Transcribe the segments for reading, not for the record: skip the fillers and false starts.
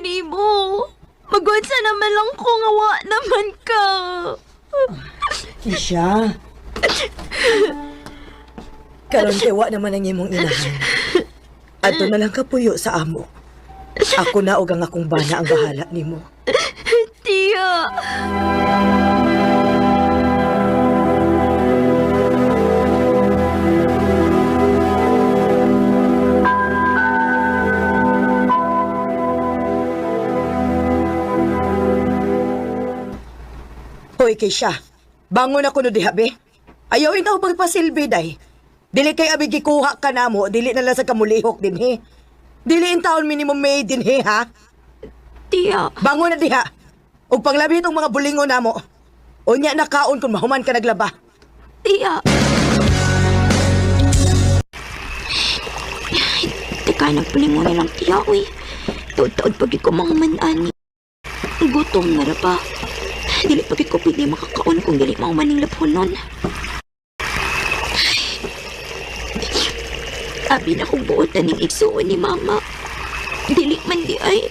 nimo. Magunsa naman lang ko nga wa naman ka. Kisha. Karon kay wa naman ang imong inahan. Adto na lang kapuyo sa amo. Ako na og ang akong bana ang bahala nimo. Tiya. Hoy Kisha, bangon ako no diha be. Ayaw intaw pagpasilbi day. Dili kay abi gikuha ka namo, dili na lang sa kamulihok dinhi. Dili in taon minimum maid dinhi ha. Tiya. Bangon na diha. Ug panglabi itong mga bulingon namo. Unya na kaon kung mahuman ka naglaba. Tiya. Ay, teka, nagpulingon na lang tiya, uy. Taod-taod pag ko mga manani. Gutom na ra pa. Dili pag ko pwede makakaon kung dili maumaning lapunon. Abi na kong buot na ning igsuon ni mama. Dili man di ay.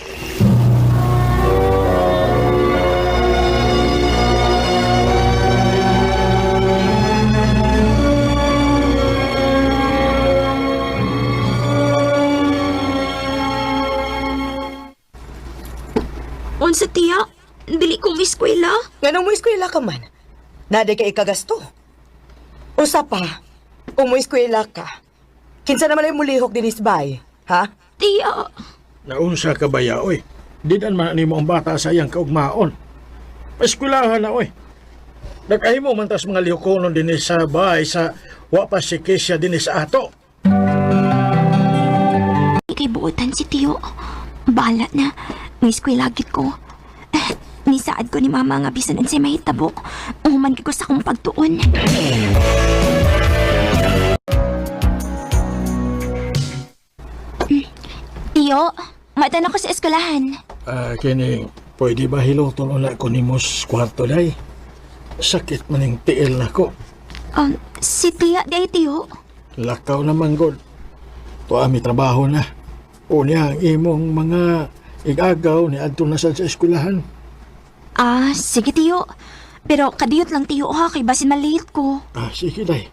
Unsa tiya? Dili ko eskwela. Nganong mo eskwela ka man? Naday ka ikagasto. Usa pa, kung mo eskwela ka, kinsa naman ay mulihok dinis bay, ha? Tiya. Naunsa ka ba ya, oy? Didan man nimo ang bata sa iyang kaugmaon. Eskwelahan na, oy. Nagahimo man tas mga lihokonon dinhi sa bahay sa wa pa si Kesha dinhi sa ato. Kay buotan si Tiyo. Bahala na. May eskwela gid ko. Eh, nisaad ko ni Mama nga bisan unsay mahitabo. Uhuman gid ko sa akong pagtuon. Tiyo, matan ako sa eskwelahan. Ah, kini, pwede ba hiluton una ko nimo sa kwarto day? Sakit man ning tiil nako. Si Tia di ay Tiyo. Lakaw naman god. Tuwa mi trabaho na. Unya ang imong mga igagaw ni adto na sad sa eskwelahan. Ah, sige Tiyo. Pero kadiyot lang Tiyo ha, kay basin malate ko. Ah, sige day.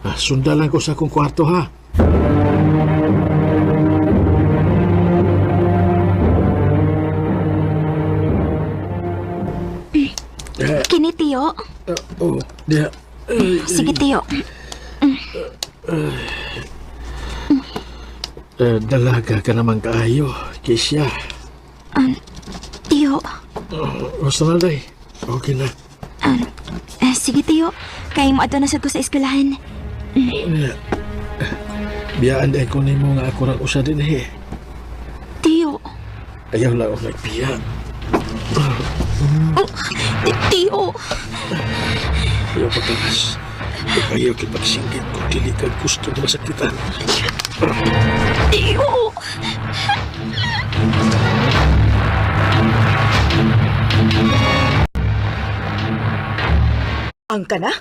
Ah, sundalan ko sa akong kwarto ha. Eh, Kini Tiyo. oh, diha. Eh, Sige Tiyo. eh, dalaga ka naman kaayo, Kisya. Tiyo. Gusto na day. Okay na. Eh, sige Tiyo. Kay mo na sad ko sa eskwelahan. Unya. Biyaan day ko nimo nga ako rang usa din eh. Tiyo. Ayaw lang ako nagbiya. Oh, Tiyo. Ayaw pagkakas. Ayaw kay pagsinggit kung dili ka gusto na masakitan. Tiyo. Ang ka na?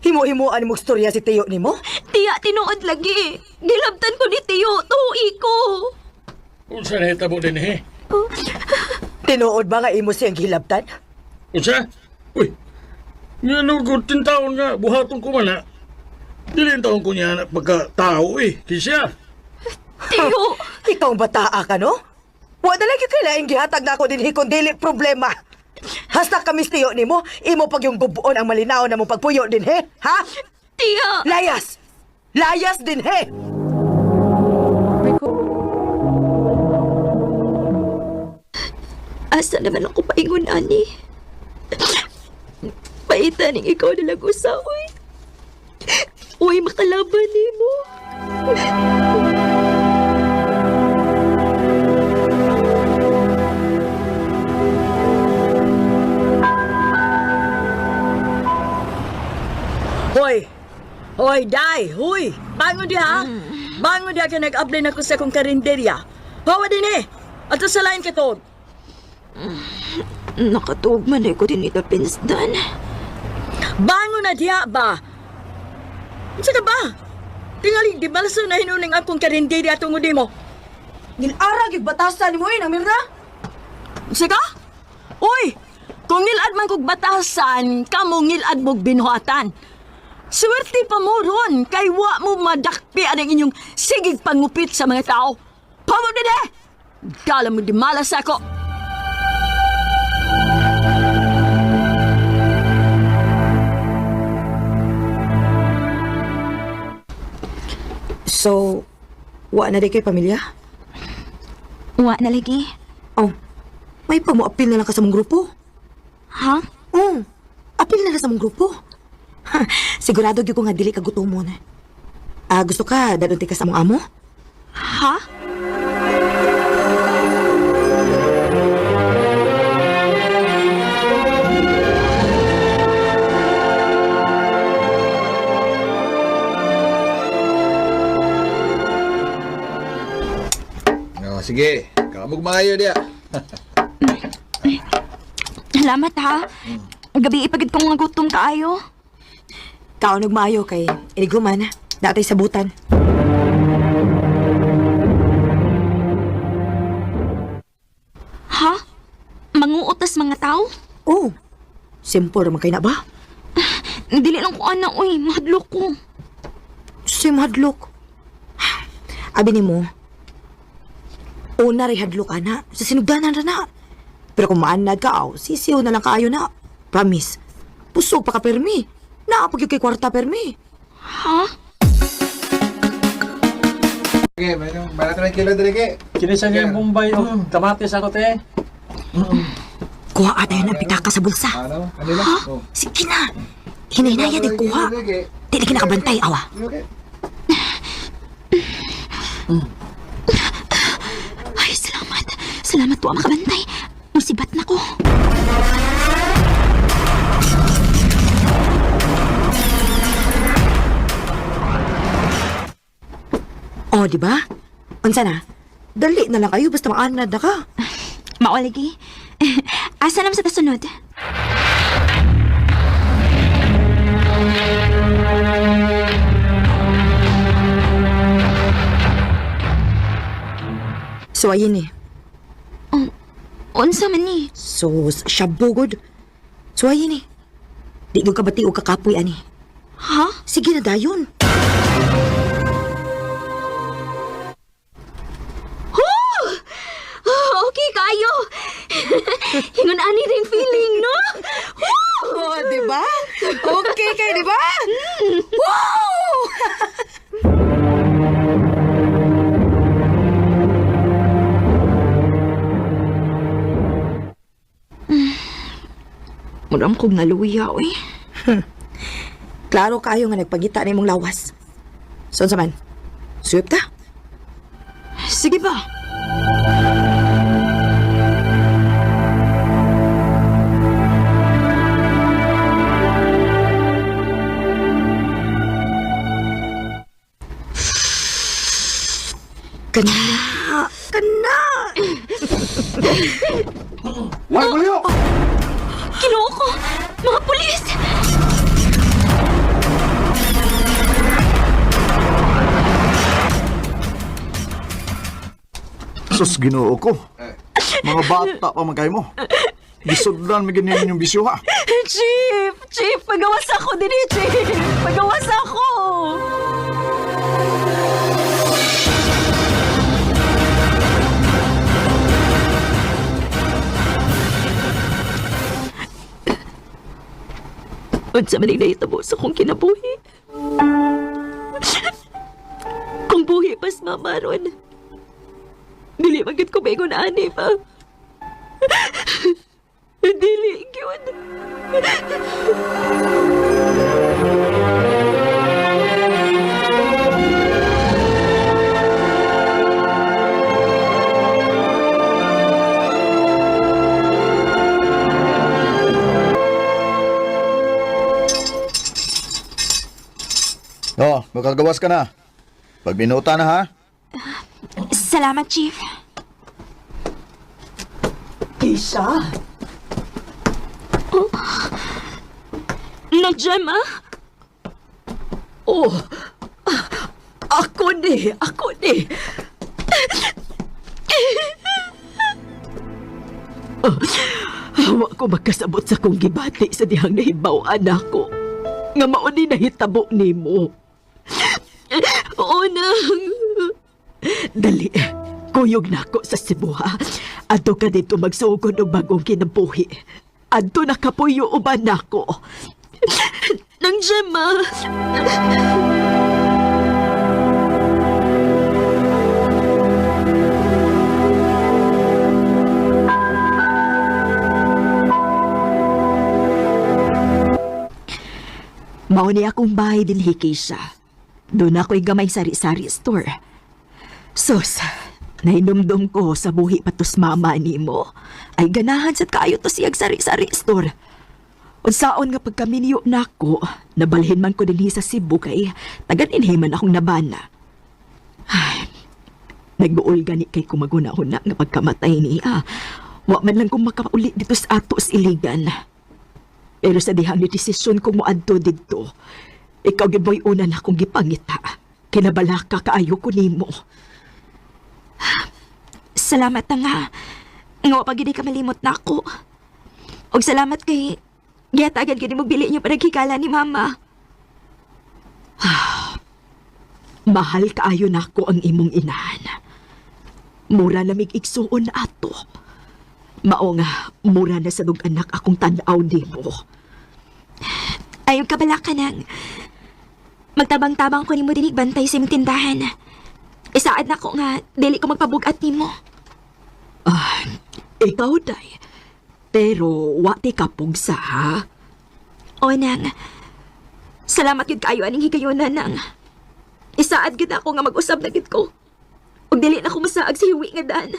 Himo-himuan mo storya si Tiyo nimo? Tiya, tinuod lagi. Gilabtan ko ni Tiyo. Tuoi ko. Unsa na hitabo din eh? Oh, Tinuod ba nga imo siyang gilabtan? Unsa? Uy, nga no, good taon nga, buhaton ko man ha. Dili ang taon ko niya na pagka tao eh, kisya. Tiyo. Ikaw ang bataa ka, no? Wa na lang yung kailaing gihatag na ako dinhi kung dili problema. Hasta kami si Tiyo nimo, imo pag yung gubuon ang malinaw na mo pagpuyo dinhi, ha? Tiya. Layas! Layas dinhi! Asa naman ako paingon, ani? Paitaning ikaw na lang usa, uy. Uy, makalaban ni mo. Hoy! Hoy, day! Hoy! Bangon diha! Bangon diha ka nag-apply na ko sa akong karinderya. Hawa din eh! Ato sa lain katog. Nakatuog man ay ko din ito, Pinsdan. Bangon na diha ba? Unsa ka ba? Tingali, di balaso na hinuling akong karinderya tungod nimo. Nilarag yung batasan mo eh, nang mirna. Unsa ka? Uy! Kung ngilad man kog batasan, kamo ngilad mog binuhatan. Swerte pa mo ron, kay wa mo madakpi ang inyong sigig pangupit sa mga tao. Pamo din eh! Dala mo di malas ako. So, wa na di kay pamilya? Wa na lagi. Oh, may pa mo apil na lang ka sa mong grupo. Ha? Oh, apil na lang sa mong grupo. Ha, sigurado gyud ko nga dili ka gutomon. Ah, gusto ka dadunti ka sa mong amo? Ha? Oh, sige, kamog maayo diya. Salamat ha. Gabi ipagid kong nga gutom kaayo. Kaon og maayo kay iniguman, natay sabutan. Ha? Manguotas mga tao? Oh, simple man kay na ba? Dili lang ko ana, uy. Mahadlok ko. Sim hadlok. Abi nimo. Una ray hadlok ana, sa sinugdanan ra na. Pero kung maanad ka aw, sisiw na lang kaayo na. Promise. Pusog pa ka permi. Naa pa gyud kay kwarta permi. Ha? Okay, may barato na kilo diri ke. Kinisa niya yung Bombay o kamatis ako te. Kuha ata yun ang pitaka sa bulsa. Ano? Ano lang? Oh. Sige na. Hinahinaya din kuha. Di lagi nakabantay, awa. Okay. Ay, salamat. Salamat po ang makabantay. Musibat na ko. Oh, di ba? Unsa na? Dali na lang kayo basta maanad na ka. Mao lagi. Asa naman sa tasunod? So ayun eh. Unsa man ni? So, siya bugod. So ayun eh. Di ko kabati o kakapoy ani. Ha? Sige na dayon. Oh, okay kayo. Hingon ani ring feeling, no? Oh, di ba? Okay kay, di ba? Wow! Muram kog naluya, uy. Klaro kayo nga nagpagita na imong lawas. So, unsa man? Suyop ta? Sige ba? Kana! Kana! Why buliyo? Ginoo ko! Mga pulis! Sus, ginoo ko. Mga bata pa man kayo mo. Gisudlan mi ginin yung bisyo ha. Chief! Chief! Pagawas ako din eh, Chief! Pagawas ako! Unsa man ang nahitabo sa akong kinabuhi? Kung buhi pas mama ron, dili man gyud ko maingon ani pa. Dili gyud. Oh, makagawas ka na. Pagbinuta na ha. Salamat, Chief. Keisha! Na Gemma? Oh! Ah, ako ni! Ako ni! Wa ko magkasabot sa kong gibati sa dihang nahibaw-an ako. Nga mao ni nahitabo nimo. Oo nang. Dali, kuyog na ako sa Cebu ha. Adto ka dito magsugod og bagong kinabuhi. Adto nakapuyo uban nako. Nang Gemma. Mao ni akong bahay din Keisha. Doon ako'y gamay sari-sari store. Sus, nahinumdum ko sa buhi patos mama nimo. Ay ganahan sad kaayo to siyag sari-sari store. Unsaon nga pagkaminyo nako, nabalhin man ko dinhi sa Cebu kay tagan inhi man akong nabana. Ay, nagbuol gani kay kumaguna-una nga pagkamatay niya. Wa man lang kong makauli dito sa ato sa iligan. Pero sa dihang ni desisyon kong moadto didto, ikaw gid mo'y una na akong gipangita. Kinabalaka kaayo ko nimo. Salamat na nga. Nga wa pa gid ka malimot na ako. Og salamat kay gihatagan gid mo bili niyo para hikala ni mama. Mahal kaayo nako ang imong inahan. Mura na mig igsuon ato. Mao nga mura na sa dug anak akong tan-aw nimo. Ayaw ka bala ka nang. Magtabang-tabang ko nimo dinig bantay sa imong tindahan. Isaad na ko nga dili ko magpabugat nimo. Ah, ikaw day. Pero wa ti kapugsa ha. O nang. Salamat gyud kaayo aning higayonan nang. Isaad gyud ako nga mag-usab na gyud ko. Ug dili na ko masaag sa hiwi nga daan.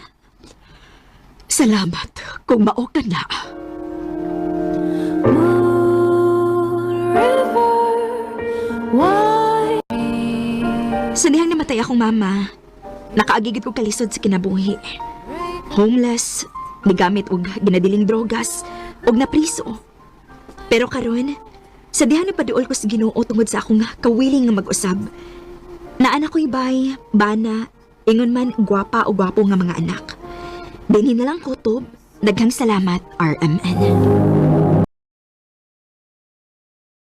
Salamat kung mao ka na. Sa dihang namatay akong mama, nakaagigid ko kalisod sa kinabuhi. Homeless, nigamit og ginadiling drogas, og napriso. Pero karon, sa dihang napaduol ko sa Ginoo tungod sa akong kawiling nga mag-usab. Naan ako'y bay, bana, ingon man gwapa o gwapo nga mga anak. Dinhi na lang kutob, daghang salamat, RMN.